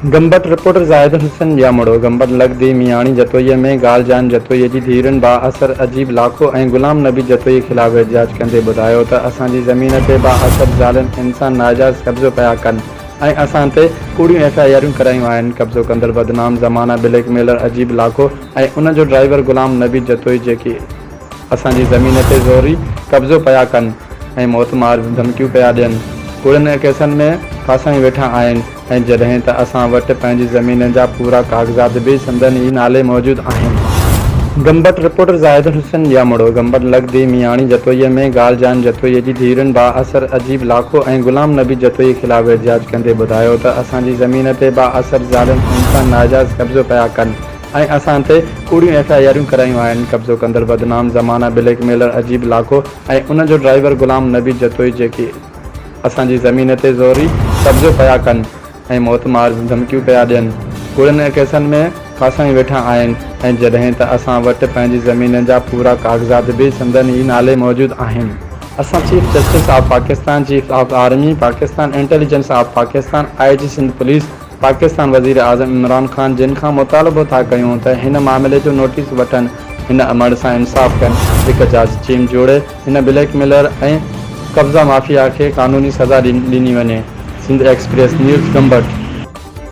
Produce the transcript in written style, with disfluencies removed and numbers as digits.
Gambat, reporter Zahid Hussain ڄامڙو، گمبٽ لڳ the Miani جتوئيء ۾ گال جان جتوئيء جي ڌيئرن بااثر عجيب لاکو ۽ غلام نبي جتوئي خلاف احتجاج ڪندي ٻڌايو ته اسان جي زمين تي بااثر ظالم انسان ناجائز قبضو پيا ڪن ۽ اسان تي ڪوڙيون ايف I آريون ڪرايون آهن قبضو ڪندڙ بدنام زمانه بليڪ ميلر عجيب لاکو ۽ ان جو ڊرائيور غلام نبي جتوئي جيڪي اسان جي زمين تي زوري قبضو پيا ڪن ۽ موت مار جون ڌمڪيون پيا ڏين، ڪوڙن ڪيسن ۾ ڦاسائي ويٺا آهن ۽ جڏهن ته اسان وٽ پنهنجي زمين جا پورا ڪاغذات به سندن ئي نالي موجود آهن. گمبٽ، رپورٽر زاهد حسين ڄامڙو، گمبٽ لڳ the Miani جتوئيء ۾ گال جان جتوئيء جي ڌيئرن بااثر عجيب لاکو ۽ غلام نبي جتوئي خلاف احتجاج ڪندي ٻڌايو ته اسان جي زمين تي بااثر ظالم انسان ناجائز قبضو پيا ڪن ۽ اسان تي ڪوڙيون ايف I آريون ڪرايون آهن، قبضو ڪندڙ بدنام زمانه بليڪ ميلر عجيب لاکو ۽ ان جو ڊرائيور غلام نبي جتوئي جيڪي اسان جي زمين تي زوري قبضو پيا ڪن ۽ موت مار جون ڌمڪيون پيا ڏين، ڪوڙن ڪيسن ۾ ڦاسائي ويٺا آهن ۽ جڏهن ته اسان وٽ پنهنجي زمين جا پورا ڪاغذات به سندن ئي نالي موجود آهن. اسان chief justice of Pakistan, chief of army Pakistan, intelligence of Pakistan, I G Sindh police, Pakistan وزيراعظم عمران خان جن کان مطالبو ٿا ڪيون ته هن معاملي جو نوٽيس وٺن هن امڙ سان انصاف ڪن هڪ جاچ ٽيم جوڙي هن بليڪ ميلر ۽ قبضا مافيا کي قانوني سزا ڏني وڃي سنڌ ايڪسپريس نيوز گمبٽ.